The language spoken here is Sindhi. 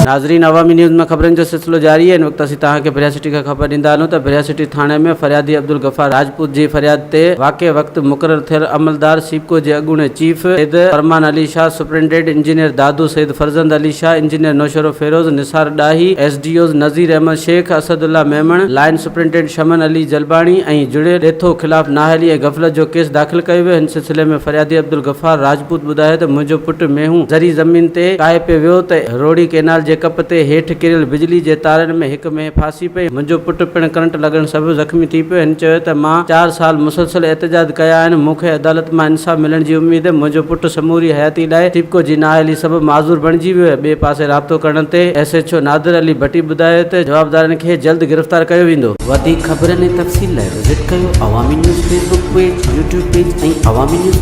ناظرين عوامي نيوز ۾ خبرن جو سلسلو جاري آهي، هن وقت اسين توهان کي ڀريا سٽي کان خبر ڏيندا هلون ته ڀريا سٽي ٿاڻي ۾ فريادي عبدالغفار راجپوت جي فرياد تي واقعي وقت مقرر ٿيل عملدار سيپڪو جي اڳوڻي chief Syed Farman Ali Shah, superintendent engineer Dadu Syed Farzand Ali Shah, engineer Naushahro Feroze Nisar Dahi, S D Os Nazir Ahmed Shaikh, Asadullah Memon, line superintendent Shaman Ali Jalbani ۽ Jurel Detho خلاف نااهلي ۽ غفلت جو ڪيس داخل ڪيو ويو، هن سلسلي ۾ فريادي عبدالغفار راجپوت ٻڌايو ته منهنجو پٽ مينهون زرعي زمين تي ڪاهي پئي ويو ته روهڙي ڪئنال جي ڪپ تي هيٺ ڪريل بجلي جي تارن ۾ هڪ مينهن ڦاسي پئي، منهنجو پٽ پڻ ڪرنٽ لڳڻ سبب زخمي ٿي پيو، هن چيو ته مان چار سال مسلسل احتجاج ڪيا آهن، مون کي عدالت مان انصاف ملڻ جي اميد، منهنجو پٽ سموري حياتي لاء سيپڪو جي نااهلي سبب معذور بڻجي ويو، ٻئي پاسي رابطو ڪرڻ تي S H O Nadir Ali Bhatti ٻڌايو ته جوابدارن کي جلد گرفتار ڪيو ويندو. وڌيڪ خبرن ۽ تفصيل لاء وزٽ ڪيو Awami news Facebook page, YouTube page ۽ Awami news.